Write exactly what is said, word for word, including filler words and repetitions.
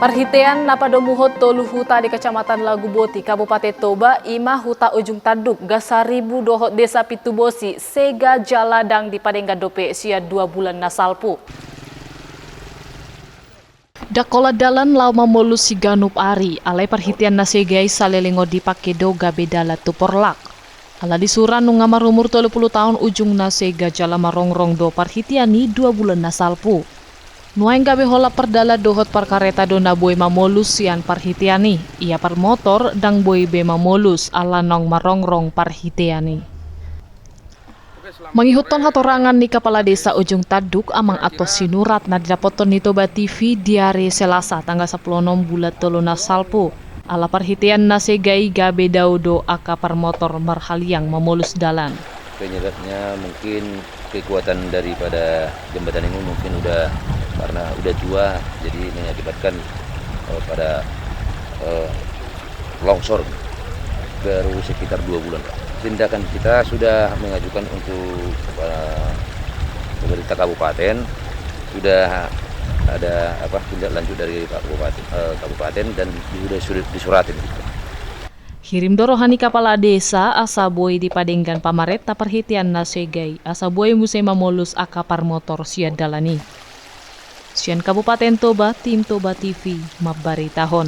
Parhitean na padomuhon tolu huta di Kecamatan Laguboti, Kabupaten Toba, ima huta Ujung Tanduk, Gasaribu dohot Desa Pitubosi, sega jala ndang dipadenggan dope sian dua bulan na salpu. Ndang holan dalan laho mamolus siganup ari, alai parhitean na sega i saleleng on dipake do gabe dalan tu Porlak. Ala disura nunga marumur tolu pulu taon ujungna, sega jala marongrong do parhitean i dua bulan na salpu. Nuaeng gabe holan pardalan dohot parkareta do na boi mamolus sian parhitean i, ia parmotor ndang boi be mamolus ala naung marongrong parhitean i. Mangihuthon hatorangan ni Kapala Desa Ujung Tanduk, Amang Anton Sinurat, na didapothon ni Toba T V di ari Selasa tanggal sampulu onom bulan tolu na salpu, ala parhitean na sega i gabe dao do angka parmotor marhaliang mamolus dalan. Penyebabnya mungkin kekuatan daripada jembatan ini mungkin udah, karena udah tua, jadi mengakibatkan, eh, pada, eh, longsor. Baru sekitar dua bulan, Pak. Tindakan kita sudah mengajukan untuk, eh, pemerintah kabupaten, sudah ada, apa, tindak lanjut dari Pak Bupati, eh, kabupaten, dan sudah sur-, disuratin gitu. Hirim do roha ni Kapala Desa asa boi dipadenggan pamarenta parhitean na sega i, asa boi muse mamolus angka parmotor sian dalan i. Sian Kabupaten Toba, tim Toba T V mambaritahon.